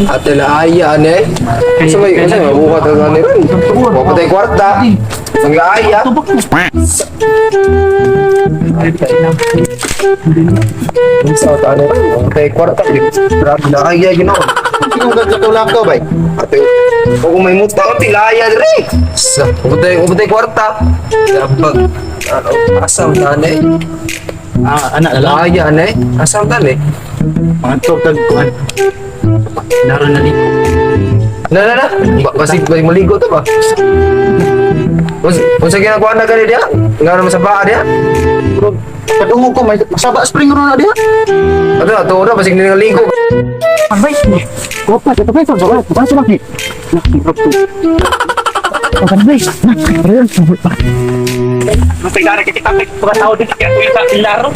Ate laaya ane. Sa may mabuhat ang ane ron. Wapatay kwarta. Ang laaya. Sa ane ron. Wapatay kwarta. Grabe laaya ginoon. Sino gagkatulak ko, bay? Ate, kung may muta ang tilaya dire. Sa wapatay kwarta. Dabag. Ano, asam tane. Ah, anak na lang. Laaya ane. Asam tane. Mga tog kuan. Naroon na dito. Na na na. Basig basig maligo to ba? Unsa ginagawa na gani diya? Nga naman sa baa diya? Padungog ko, may masaba spring ro na diha. Ato na, tuo na, basig naligo. Bay. Opa, ito bay, ito bay. Ito bay. Opa, bay. Na, real. Masagara kita kapit mga tao din kaya kuya sa laro.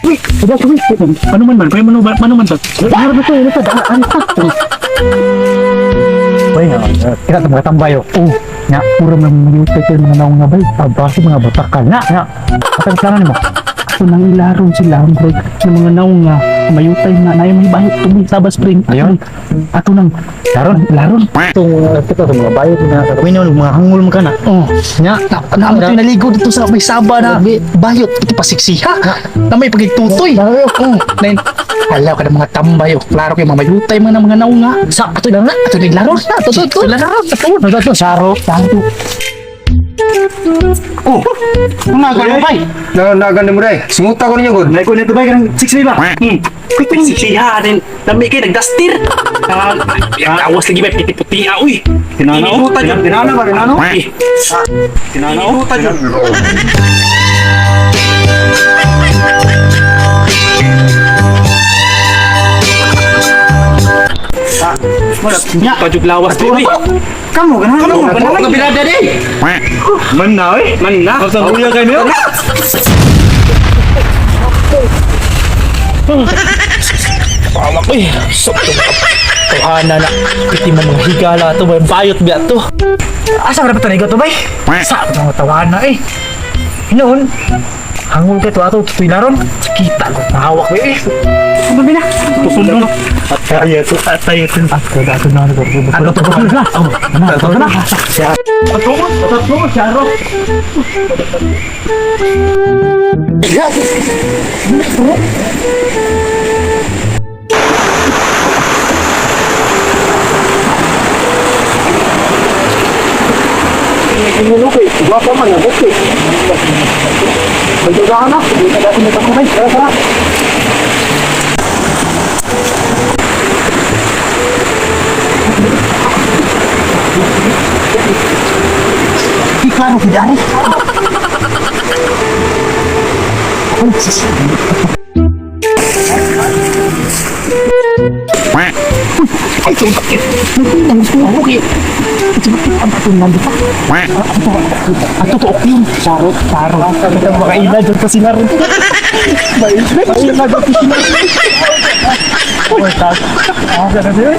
Uy, sudah sudah. Ano man man, kaya mano mano man to. Ano ba to? Ano to? Ano to? Bay, kita ito mga tambay oh. Oh, nga, puro mga mayutay kayo mga naong nga bay. Abasi mga batakal na. Nga, atang plano nimo. Ato nang ilaron sila ang break ng mga naong nga mayutay nga na may bayot tumi sa spring. Ayun. Ato nang Laron. laron. Itong kita itong mga bayot na kawin mga hangol mo ka na. Oh. Nga, Na na mo naligo dito sa may saba na bayot ito pasiksiha. Na may pagitutoy. Oh, nain. Halaw ka ng mga tambay oh. Klaro kay mga mayutay mga mga naong nga. Sa ato lang na. Ato nang laron. Ato to to. Laron. Ato. Ato to, saro. Ato. Oh. Mga gano bay. Na na gani mo day. Singuta ko ninyo gud. Nay ko nito bay kanang 6 ba? Quick siksiha din. Lami kay nagdastir. Ah, awas lagi bay piti-puti ah uy. Tinanaw? Inilutan yun. Tinanaw ba? Tinanaw? Eh, Tinanaw? inilutan yun. Nya, pajug lawas uy. Kamu ganun. Kamu, ganun. Nga bilada di. Man na oy. Man na. Ang kuya kayo niyo. Pawak uy. Sok to. Tuhana na. Piti mo mga higala to, may bayot biya to. Asa ka dapat tanigo to bay? Sa mga tawana eh. Hinoon. Hangol kay to ato tutoy laron. Kita ko hawak ko eh. Ano ba na? Tusunod. Atay to, atay to. Ato ato na na. Ano to? Ano na? Ano to na? Ato mo? Ato mo, Charo. Gwapa man na bukit. Magdugahan na. Hindi ka dati nagpakumay. Tara tara. Klaro gid ari. Ay, ito bakit? Nagpinang gusto mo okay. Ito bakit ang patunan dito? Ato to ok yun. Charot, charot. Mga ina dyan pa sila rin. May ina dyan pa sila rin. Uy, tas. Ah, ganun yun.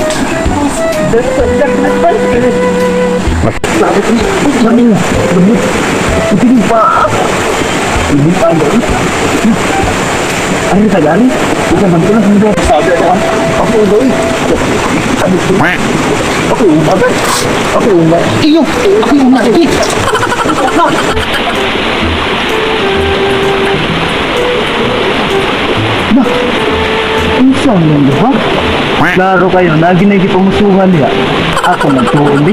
Ano ka gani? Bukan bantu lang hindi. Sabi ako. Ako uloy. Ako umaga. Ako umaga. Iyo, ako yung una. Eh. Ba? Unsa man di ba? Klaro kayo, lagi na gipamusuhan diha. Ako nagtuon di.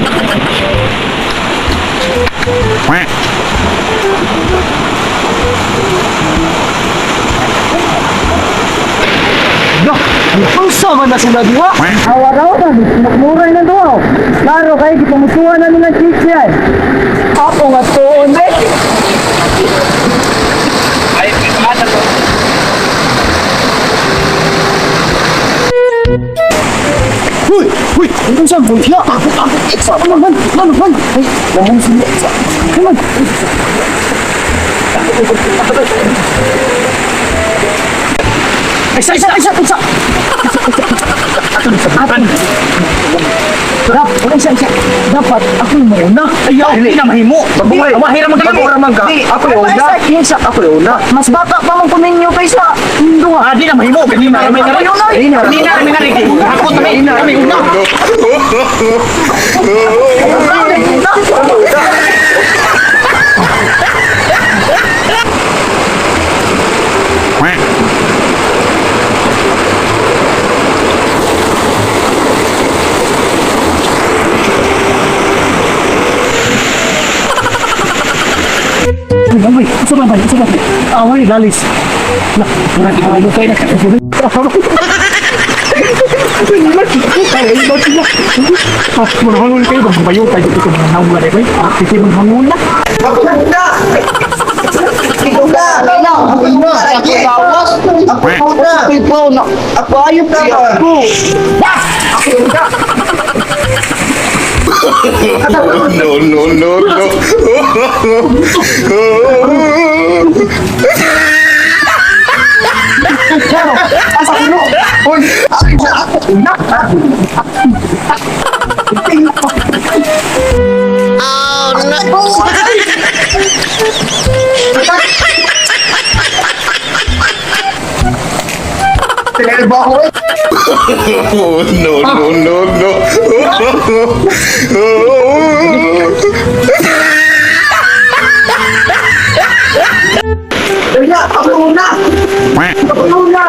Ba, unsa man na sila diha? Awaraw na, nagmuray na doon. Klaro kayo, gipamusuhan na nila chichi ay. Ako nga tuon eh. Uy, uy, unsa man diha? Ako, ako, iksa man man, man man. Ay, lamang sila iksa. Man. Isa, isa, isa, isa. Ato. Dapat, isa, isa. Dapat, ako yung mauna. Ayaw, hindi na mahimo. Babuhay. Awahira man Babuhay man ka. Di, Ako yung una. Isa, isa. Ako yung una. Mas bata pa mong kuminyo kaysa Indo. duha. Ah, di na mahimo. Kanina may nari. Kanina may nari. Ako kami, kami una. Uy, asa ba ba? Asa ba? Away lalis. Lah, murag ikaw kay na. Ah, murag kayo bang bayo tayo dito mga nawa na bay. Ah, kiti mong hangun na. Ako na! Ikaw na! Ako na! Ako bawas! Ako na! Ako na! Ako ayop na! Ako! No, no, no, no. Oh, no, no, no, no. Ako na! Ako na!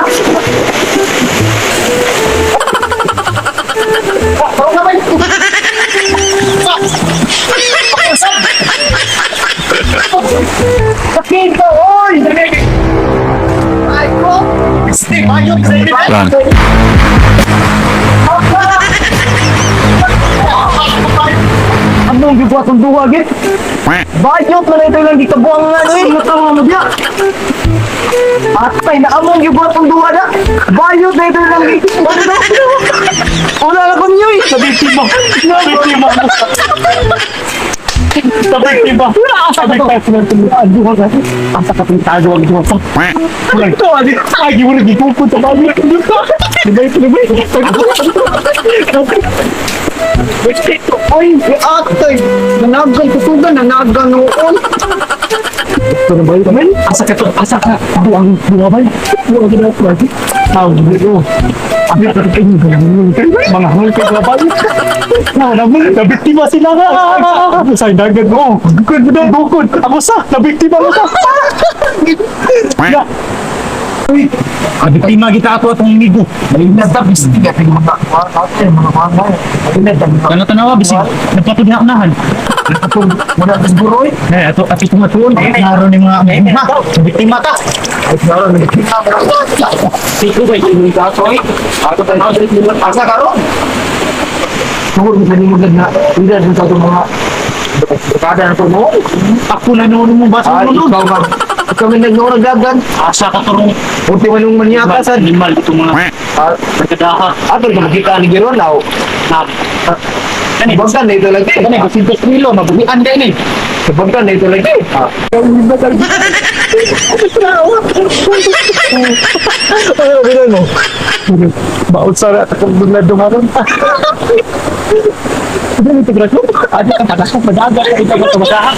Sakit ka, oy! Run. Anong gibuhat ang duha, git? Bayot na ito lang dito buang nga, eh. Ano tama mo diya? Atay na among gibuhat ang duha na. Bayot na ito lang dito. Wala na ko niyo, eh. Nabiktima. Nabiktima. Nabiktima. Asa ka to? Ang duha ka. Asa ka tong tago ang duha sa. Ito, ani. Ay, murag gipupot sa bali. Libay, libay. Oy, atay. Nanagan, tutugan, nanagan noon. Ito na ba yun? Asa ka to? Asa ka? Duang duha ba? Duha ka na lagi. Tao dito. Abi ka kayo mga hangol kay mga bali. Na, nabiktima sila nga. Sa dagat mo. Bukod, bukod. Ako sa, nabiktima mo sa. Ya. Uy, nabiktima kita ato atong amigo. Ano tanawa bisig nagpatod na unahan. Wala ka siguro, eh. Eh, ato ato tumatuon. Naroon ni mga ha, nabiktima ta. Siko ba yung Asa karon? Tungod mo sa nimuglag na wala sa itong mga dekada na ito noon. Ako na noon mo ba sa Ay, noon? ikaw ka. Ikaw may nagnooragagan. Asa ka turong Unti man yung manyaka sa... animal itong mga kadaha. Ato ka makita ni Giron now. Na Kani, Bagtan na ito lagi. kani, 200 kilo, mabuhian din eh. Bagtan na ito lagi. Ano gano'n mo? Baot sa rat akong bigla dumaron. Ano ito grato? Ada ka patas ko padaga ito ba tabakaha.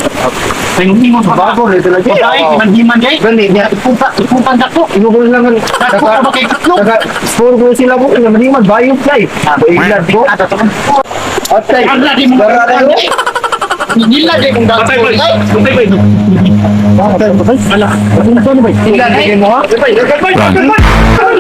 Ay mo Bago na ito lagi. Babae, himan-himan gay. Gani niya. Ipupa, ipupan dako. Imo ko lang ang Dako ka ba kay tatlo? Naka, score ko sila ko. Nga maniman, bayong fly. Bayong ko. Atay. Arla di mo. Bara na yun. Nila di kong dako. Patay bay. Patay bay. Ala, ano ba? Ila, mo ha? Run.